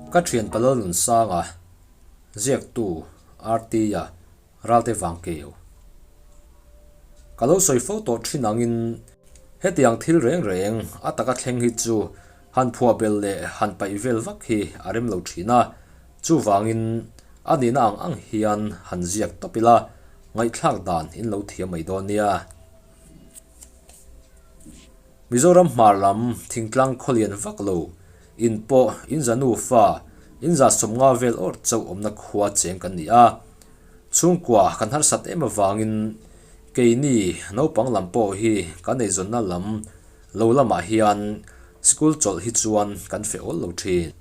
Ka thian Palalnunsanga, ziaktu RT-a Ralte Vangkeu. Ka lo sawi fo tawh thin angin hetiang thil reng reng a taka thleng hi chu han phuah bel leh han paih vel vak hi a rem lo thin a, chuvangin a nihna ang ang hian han ziak tawp ila ngaihthlak dan in lo thiam mai dawn nia. Mizoram hmar lam thingtlang khawlian vak lo in pawh in za nufa in za 50 vel awr chauh awmna khua cheng kan ni a. Chhungkua kan harsat em avangin keini naupang lam pawh hi kan eizawnna lam lo lamah hian sikul chawlh hi chuan kan feh awl lo thin.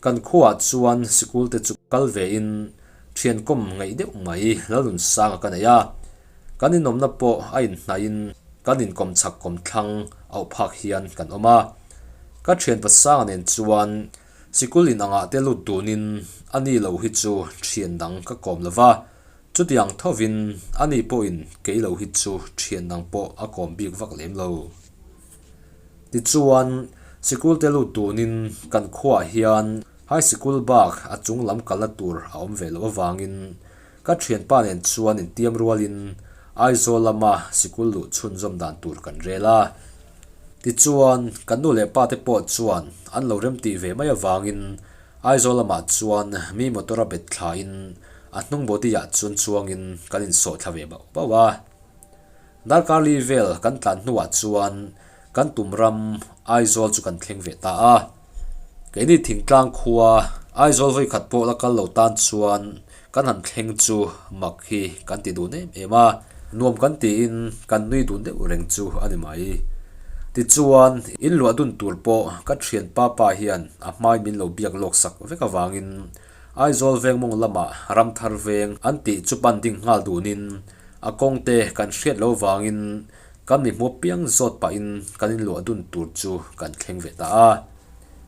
Kan khuaah chuan sikul te chu kal vein thiankawm ngaih deuh mai Lalnunsanga ka nei a. Kan inawmna pawh a inhnaihin kan inkawm chhak kawm thlang auh phak hian kan awm a. Ka thian pasanga nen chuan sikul in angah te lut dunin a ni lo hi chu thian dang ka kawm lo va, chutiang thovin a ni pawhin kei lo hi chu thian dang pawh a kawm bik vak lem lo. Tichuan, sikul te lut dunin kan khuaah hian high sikul bak a chung lam kalna tur a awm ve loh avangin Ka thianpa nen chuan intiam rualin Aizawl lama sikul luh chhunzawm dan tur kan rel a. Tichuan, kan nu leh pate pawh chuan an lo remtih ve mai avangin Aizawl lamah chuan mi motor a bet thlain a hnung body ah chuan chuangin kan insawh thla ve bauh bauh a. Darkar li vel kan tlan hnuah chuan kan tum ram Aizawl chu kan thleng ve ta a. Keini thingtlang khua Aizawl vawikhat pawh la kal lo tan chuan kan han thleng chu mak hi kan ti dun em em a, nuam kan tiin kan nui dun deuh reng chu a ni mai. Tichuan, in luah dun tur pawh ka thianpa pa hian a hmai min lo biak lawk sak vek avangin Aizawl veng mawng lamah Ramthar veng an tih chu pan ding nghal dunin a kawng te kan hriat lo vangin kan mi hmuh piang zawt pahin kan inluah dun tur chu kan thleng ve ta a.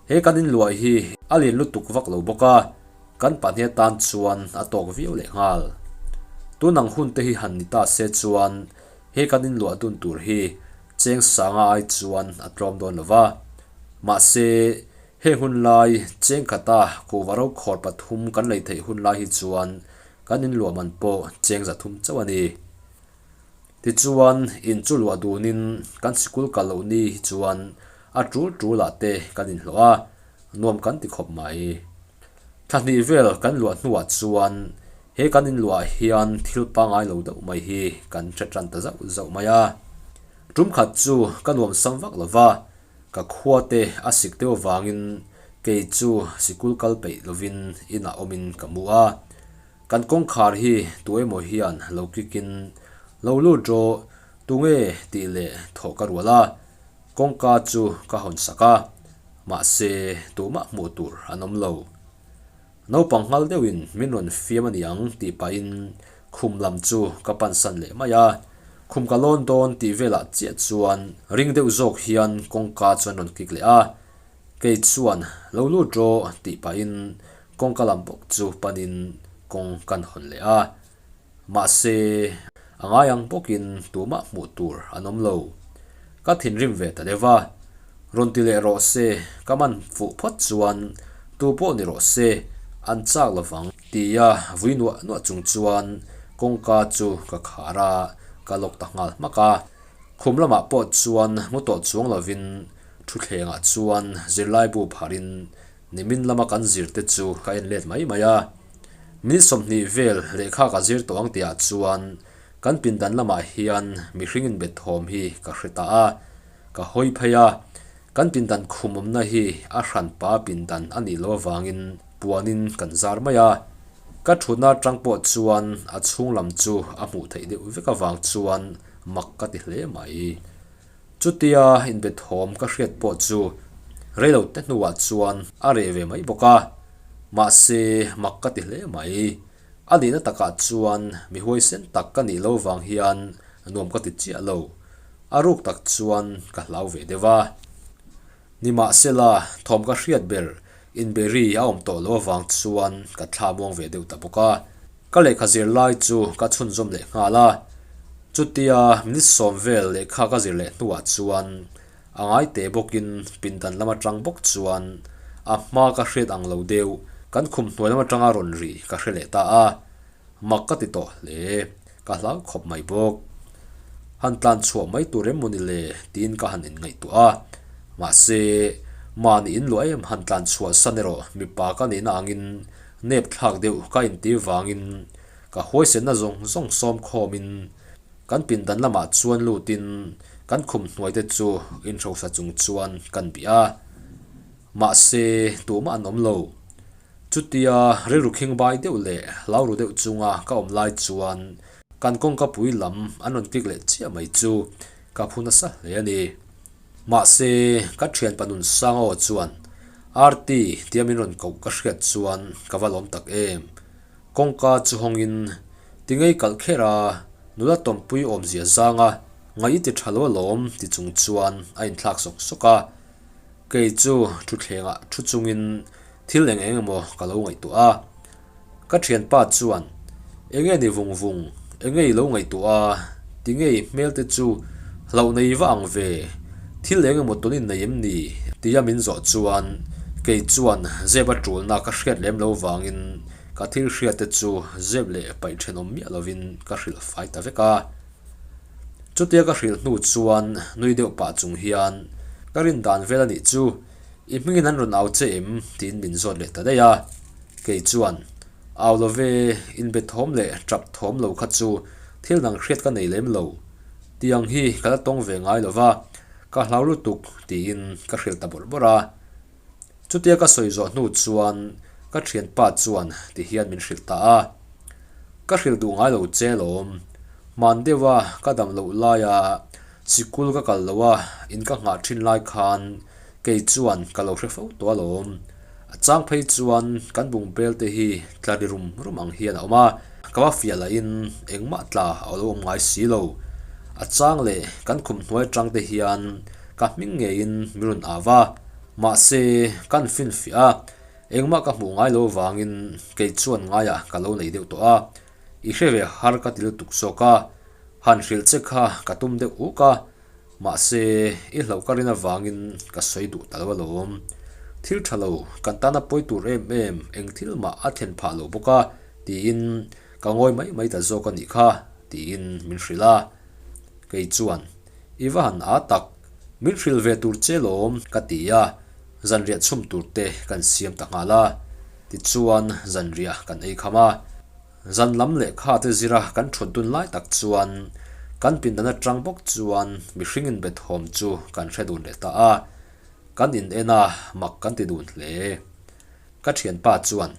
He kan inluah hi a lian lutuk vak lo bawk a, kan pahnih atan chuan a tawk viau leh nghal. Tun ang hun te hi han ni ta se chuan he kan inluah dun tur hi cheng sanga ai chuan a tlawm dawn lo va. Mahse, Heng hun lai cheng khata kuhva ro khawr pathum kan lei theih hun lai hi chuan kan inluah man pawh cheng 300 chauh a ni. Tichuan, in chu luah dunin kan sikul kal loh ni hi chuan a tul tulah te kan inhlawh a, nuam kan ti khawp mai. Thla hnih vel kan luah hnuah chuan he kan inluah hian thil pangngai lo deuh mai hi kan hre tan ta zauh zauh mai a. Tum khat chu ka nuam sam vak lo va, Ka khua te a sik deuh avangin kei chu sikul kal peih lovin inah awmin ka mu a. Kan kawngkhar hi tu emaw hian lo kikin lo lut rawh tunge tih leh thawh ka rual a, kawngka chu ka hawn sak a, mahse tumah hmuh tur an awm lo. Naupang nghal deuhin min rawn fiam a niang tih pahin khum lam chu ka pansan leh mai a. Khum ka lawn dawn tih velah chiah chuan ring deuh zawk hian kawngka chuan rawn kik leh a. Kei chuan lo lut rawh tih pahin kawngka lam bawk chu panin kawng kan hawn leh a. Mahse, a ngai ang bawkin tumah hmuh tur an awm lo. Ka thinrim ve ta deuh a, rawn ti leh rawh se, ka man fuh phawt chuan tu pawh ni rawh se, an chak lovang tia vui nuah nuah chung chuan kawngka chu ka khar a, ka lawk ta nghal hmak a. Khum lamah pawh chuan mu tawh chuang lovin thuthlengah chuan zirlaibu pharin nimin lama kan zirte chu ka en let mai mai a. Minute 20 vel lehkha ka zir tawh ang tihah chuan kan pindan lamah hian mihring inbet thawm hi ka hre ta a, ka hawi phei a, kan pindan khum awmna hi a hranpa pindan a nih loh avangin puanin kan zar mai a. Ka thutna atang pawh chuan a chhung lam chu a hmuh theih deuh vek avang chuan mak ka ti hle mai. Chutia inbe thawm ka hriat pawh chu reilo te hnuah chuan a reh ve mai bawk a, mahse mak ka ti hle mai. A nihna takah chuan mi huaisen tak ka nih lo vang hian nuam ka ti chiah lo. A ruk tak chuan ka hlau ve deuh a. Nimahsela, thawm ka hriat ber inbe ri a awm tawh lo avang chuan ka thla muang ve deuh ta bawk a. Ka lehkha zir lai chu ka chhunzawm leh nghal a, chutia minute 10 vel lehkha ka zir leh hnuah chuan a ngai te bawkin pindan lam atang bawk chuan A hma ka hriat ang lo deuh kan khum hnuai lam atanga rawn ri ka hre leh ta a, mak ka ti tawh hle, ka hlau khawp mai bawk. Han tlan chhuah mai tur em mawni le tiin ka han inngaihtuah a, mahse mahni in luah em han tlan chhuah san erawh mipa ka nihna angin nep thlak deuh ka intir vangin ka huaisenna zawng zawng sawm khawmin Kan pindan lamah chuan lutin kan khum hnuai te chu inhrosa chung chuan kan bih a, mahse tumah an awm lo. Chutia rilru khing bai deuh leh hlau ru deuh chunga ka awm lai chuan kan kawngka pui lam an rawn kik leh chiah mai chu ka phu nasa hle a ni. Mahse ka thianpa nun sang aw chuan Arti tia min rawn koh ka hriat chuan ka va lawm tak em. Kawngka chu hawngin ti ngei kalh kher a, nula tawmpui awmzia zanga ngaih i ti tha lo alawm ti chung chuan a inthlak sawk sawk a. Kei chu thutthlengah thu chungin thil eng eng emaw ka lo ngaihtuah a. Ka thianpa chuan, Enge ni vung vung, enge i lo ngaihtuah a, ti ngei hmel te chu hlauh nei va ang ve, thil eng emaw tawn in nei em ni? tia min zawh chuan kei chuan zep a tulna ka hriat lem lo vangin Ka thil hriat te chu zep leh paih thenawm miah lovin ka hrilh fai ta vek a. Chutia ka hrilh hnu chuan nui deuh pah chung hian, Ka rin dan vel a nih chu, i hmingin an rawn au che em? tiin min zawt leh ta daih a. Kei chuan, Au lo ve, inbe thawm leh tap thawm lo kha chu thil dang hriat ka nei lem lo. Tiang hi ka la tawng ve ngai lo va, ka hlau lutuk, tiin ka hrilh ta bawrh bawrh a. Chutia ka sawi zawh hnu chuan ka thianpa chuan ti hian min hrilh ta a, Ka hrilh duh ngai lo che lawm. Hman deuha ka dam loh laia sikul ka kal loh a, in ka nghah thin lai khan kei chuan ka lo hre fo tawh alawm. A chang phei chuan kan bungbel te hi tla ri rum rum ang hian a awm a, ka va fiah lahin engmah tla a lo awm ngai si lo. A chang leh kan khum hnuai atang te hian ka hming ngeiin min rawn au va. Mahse, kan finfiah a, engmah ka hmuh ngai lo vangin kei chuan ngaiah ka lo nei deuh tawh a, i hre ve har ka ti lutuk zawk a, han hrilh che kha ka tum deuh uk a, mahse, i hlauh ka rin avangin ka sawi duh ta lo alawm. Thil tha lo, kan tana pawi tur em em eng thil mah a thlen phah lo bawk a, tiin ka ngawi mai mai ta zawk a nih kha, tiin min hrilh a. Kei chuan, I va han a tak, min hrilh ve tur che lawm ka ti a, zanriah chhum tur te kan siam ta nghal a. Tichuan zanriah kan ei kham a, zan lam lehkha te zira kan thut dun lai tak chuan kan pindan atang bawk chuan mihring inbethawm chu kan hre dun leh ta a, kan in en a mak kan ti dun hle. Ka thianpa chuan,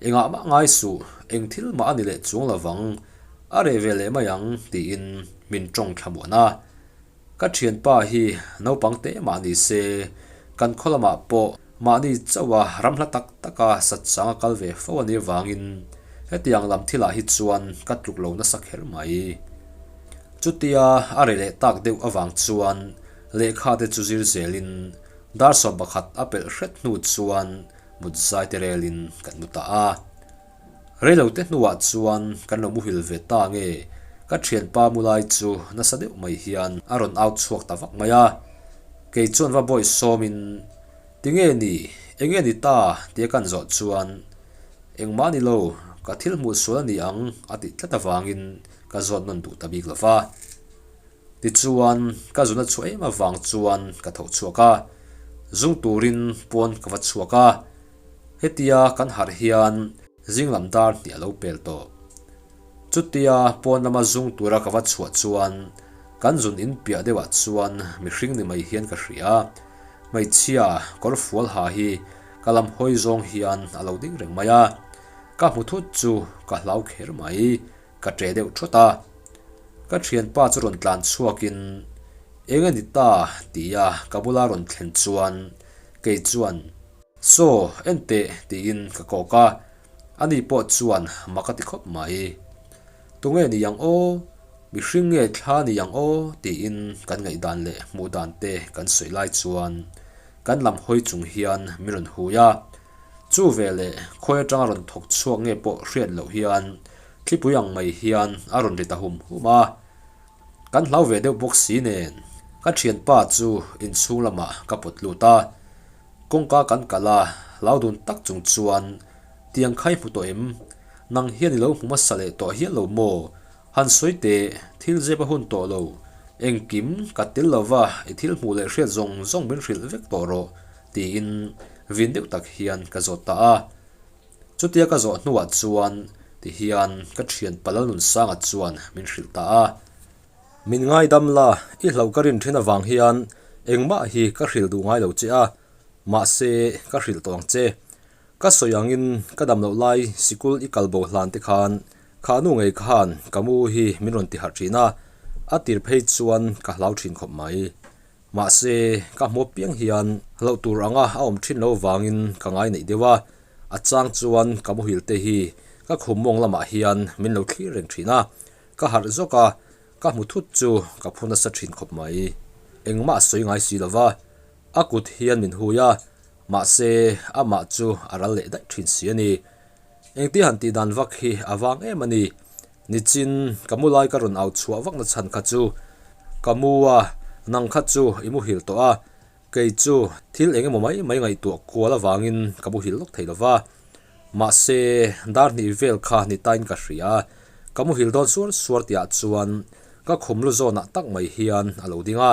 Engah mah ngai suh, eng thil mah a ni leh chuang lovang, a reh ve leh mai ang, tiin min tawng thla muan a. Ka thianpa hi naupang teh mah ni se, kan khaw lamah pawh mahni chauha ram hla tak taka satsang a kal ve fo a nih avangin hetiang lam thilah hi chuan ka tluk lo nasa kher mai. Chutia a reh leh tak deuh avang chuan lehkha te chu zir zelin dar 11 a pelh hret hnu chuan Mut zai te relin kan mu ta a. Reilote hnuah chuan kan lo muhil ve ta nge, ka thianpa mu lai chu nasa deuh mai hian a rawn au chhuak ta vak mai a. Kei chuan va bawi sawmin, Tinge ni, enge ni ta? tia kan zawh chuan, Engmah ni lo, ka thil hmuh sual a ni ang a tih tlat avangin ka zawt nawn duh ta bik lo va. Tichuan, ka zuna chhuah em avang chuan ka tho chhuak a, zung turin pawn ka va chhuak a, hetia kan harh hian zing lam dar hnih a lo pel tawh. Chutia pawn lama zung tura ka va chhuah chuan kan zun in piah deuhah chuan mihring ni mai hian ka hria, hmeichhia kawr fual ha hi ka lam hawi zawng hian a lo ding reng mai a, ka hmu thut chu ka hlau kher mai. Ka ṭe deuh ṭhawt a, ka ṭhianpa chu rawn tlan chhuakin, Eng a ni ta? tia ka bula rawn thlen chuan kei chuan, Saw, en teh, tiin ka kawk a, ani pawh chuan mak a ti khawp mai. Tunge ni ang aw? Mihring nge thla ni ang aw? tiin kan ngaihdan leh hmuh dan te kan sawi lai chuan kan lam hawi chung hian min rawn hui a. Chu veleh khawi atanga rawn thawk chhuak nge pawh hriat loh hian thlipui ang mai hian a rawn ri ta hum hum a. Kan hlau ve deuh bawk si nen ka thianpa chu inchhung lamah ka pawt lut a. Kawngka kan kal a, hlau dun tak chung chuan, Tiang kha i hmu tawh em? Nang hian i lo hmu hmasa leh tawh hial lo maw? Han sawi teh, thil zep a hun tawh lo. Engkim ka tel lova i thil hmuh leh hriat zawng zawng min hrilh vek tawh rawh, tiin vin deuh tak hian ka zawt ta a. Chutia ka zawh hnuah chuan tihian ka thian Palal Nunsanga chuan min hrilh ta a. Min ngaidam la, i hlauh ka rin thin avang hian engmah hi ka hrilh duh ngai lo che a, mahse ka hrilh tawh ang che. Ka sawi angin ka dam loh lai sikul i kal bo hlan te khan kha nu ngei khan ka mu hi min rawn ti harh thin a, a tir phei chuan ka hlau thin khawp mai. Mahse ka hmu apiang hian hlauh tur anga a awm thin lo vangin ka ngai neih deuh a, a chang chuan ka muhil te hi ka khum mawng lamah hian min lo thlir reng thin a, Ka harh zawk a, ka hmu thut chu ka phu nasa thin khawp mai. Engmah a sawi ngai si lo va, a kut hian min hui a, mahse amah chu a ral leh daih thin si a ni. Engti han tih dan vak hi a vang em a ni. Nichin ka mu lai ka rawn au chhuah vak na chhan kha chu ka mu a, nang kha chu i muhil tawh a, kei chu thil eng emaw mai mai ngaihtuah kual avangin ka muhil lawk thei lo va. Mahse, dar hnih vel kha ni tain ka hria. Ka muhil dawn suar suar tihah chuan ka khum lu zawnah tak mai hian a lo ding a.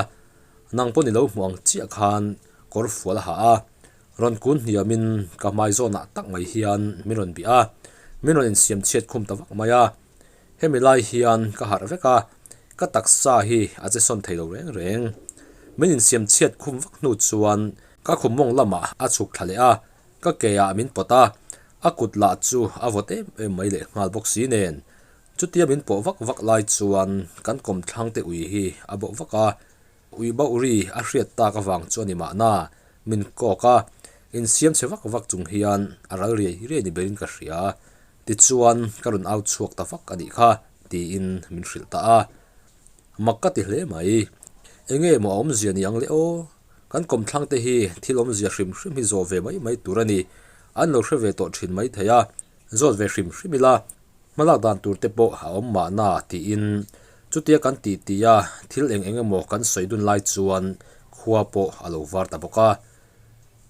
Nang pawh ni lo hmu ang chiah khan kawr fual a ha a. Rawn kun hniamin ka hmai zawnah tak mai hian min rawn bih a. Min rawn insiam chhiat khum ta vak mai a. Hemi lai hian ka harh vek a, ka taksa hi a che sawn thei lo reng reng. Min insiam chhiat khum vak hnu chuan ka khum mawng lamah a chhuk thla leh a. Ka ke ah min pawt a, a kut lah chu a vawt em em mai leh nghal bawk si nen. Chutia min pawh vak vak lai chuan kan kawmthlang te ui hi a bauh vak a, ui bauh ri a hriat tak avang chu a ni mahna, min kawk a, insiam chhe vak vak chung hian a ral riai riai ni berin ka hria. Tichuan ka rawn au chhuak ta vak a nih kha, tiin min hrilh ta a. Mak ka ti hle mai. Enge maw a awmzia ni ang le aw? Kan kawmthlang te hi thil awmzia hrim hrim hi zawh ve mai mai tur a ni. An lo hre ve tawh thin mai thei a, zawt ve hrim hrim ila, hmalak dan tur te pawh a awm mahna tiin chutia kan tih tih a thil eng eng emaw kan sawi dun lai chuan khua pawh a lo var ta bawk a.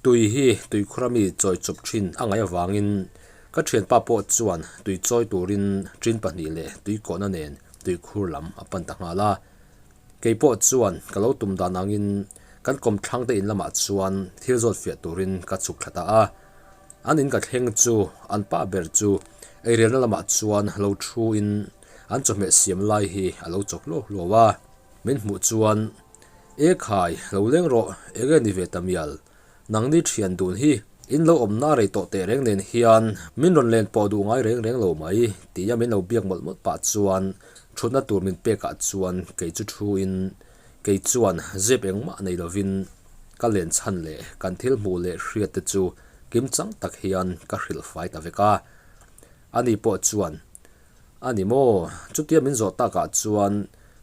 Tui hi tuikhura mi chawi chawp thin a ngaih avangin ka thianpa pawh chuan tui chawi turin tin pahnih leh tuikawhna nen tuikhur lam a pan ta nghal a. Kei pawh chuan ka lo tum dan angin kan kawmthlang te in lamah chuan thil zawt fiah turin ka chhuk thla ta a. An in ka thleng chu an pa ber chu eirelna lamah chuan lo thu in an chawhmeh siam lai hi a lo chawk hluau hluau a. Min hmuh chuan, E khai, lo leng rawh, enge ni ve ta mial? Nangni thian dun hi in lo awmna rei tawh teh reng nen hian min rawn len pawh duh ngai reng reng lo mai tia min lo biak mawlh mawlh pah chuan thutna tur min pekah chuan kei chu thu in kei chuan zep engmah nei lovin ka len chhan leh kan thil hmuh leh hriat te chu kim chang tak hian ka hrilh fai ta vek a. Ani pawh chuan A ni maw? Chutia min zawh takah chuan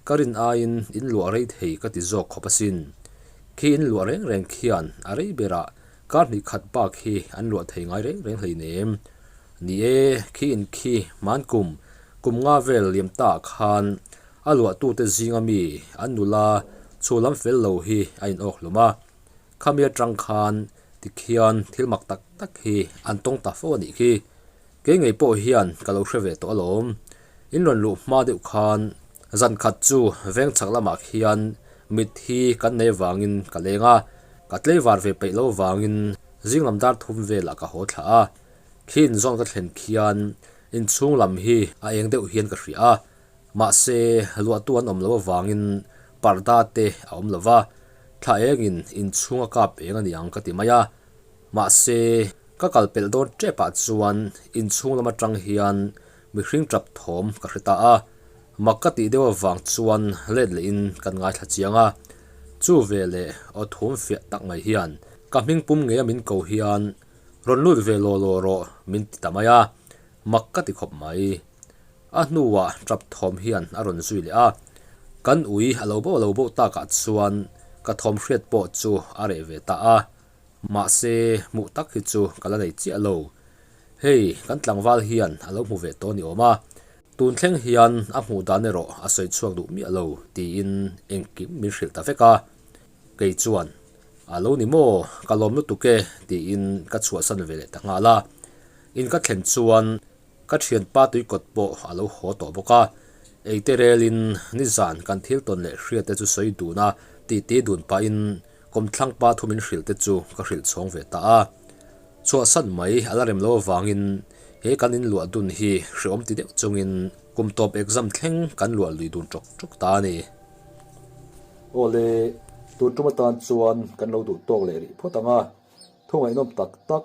ka rin aiin in luah rei thei ka ti zawk khawp asin. Khi in luah reng reng khian a rei berah kar hnih khat bak hi an luah thei ngai reng reng hleinem. Ni e, khi in khi hman kum, kum nga vel liam ta ah khan a luahtute zinga mi an nula chhu lam fel lo hi a in awk hlum a. Khami atang khan tikhian thil mak tak tak hi an tawng ta fo a nih khi. Kei ngei pawh hian ka lo hre ve tawh alawm. In rawn luh hma deuh khan zan khat chu veng chhak lamah khian mit hi kan nei vangin ka leng a, ka tleivar ve peih lo vangin zing lam dar thum velah ka haw thla a. Khi inzawn ka thlen khian inchhung lam hi a eng deuh hian ka hria a, mahse luahtu an awm lo avangin parda te a awm lo va, thla engin inchhung a kap eng a ni ang ka ti mai a. Mahse, ka kal pelh dawn tep ah chuan inchhung lam atang hian mihring tap thawm ka hre ta a, mak ka tih deuh avang chuan let leh in kan ngaithla chiang a. Chu ve leh aw thum fiah tak mai hian ka hming pum ngei a min ko hian rawn lut ve law law rawh min ti ta mai a, mak ka ti khawp mai. A hnuah tap thawm hian a rawn zui leh a, kan ui a lo boh lo boh takah chuan ka thawm hriat pawh chu a reh ve ta a. Mahse, hmuh tak hi chu ka la nei chiah lo. Hei, kan tlangval hian a lo hmu ve tawh ni awm a, tun thleng hian a hmuh dan erawh a sawi chhuak duh miah lo tiin engkim min hrilh ta vek a. Kei chuan, A lo ni maw, ka lawm lutuk e, tiin ka chhuahsan ve leh ta nghal a. In ka thlen chuan ka thianpa tuikawt pawh a lo haw tawh bawk a. Eite relin nizan kan thil tawn leh hriat te chu sawi dun a, titi dun pahin kawmthlang pa thu min hrilh te chu ka hrilh chhawng ve ta a. Chhuahsan mai a la rem lo avangin he kan inluah dun hi hreawm ti deuh chungin kum tawp exam thleng kan luah lui dun ṭawk ṭawk ta a ni. Awle, tun tum atan chuan kan lo duh tawk leh rih phawt ang a, thu ngaihnawm tak tak,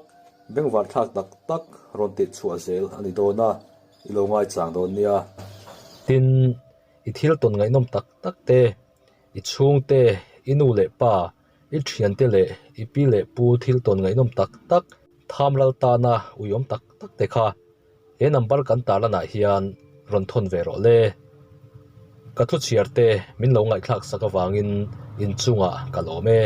bengvar thlak tak tak rawn tih chhuah zel a ni dawn a, i lo ngaichang dawn nia. Tin, i thil tawn ngaihnawm tak tak te, i chhungte, i nu leh pa, i thiante leh i pi leh pu thil tawn ngaihnawm tak tak, tham ral tana uiawm tak tak te kha he number kan tarlanah hian rawn thawn ve rawh le. Ka thu chhiar te min lo ngaihthlak sak avangin inchungah ka lawm e.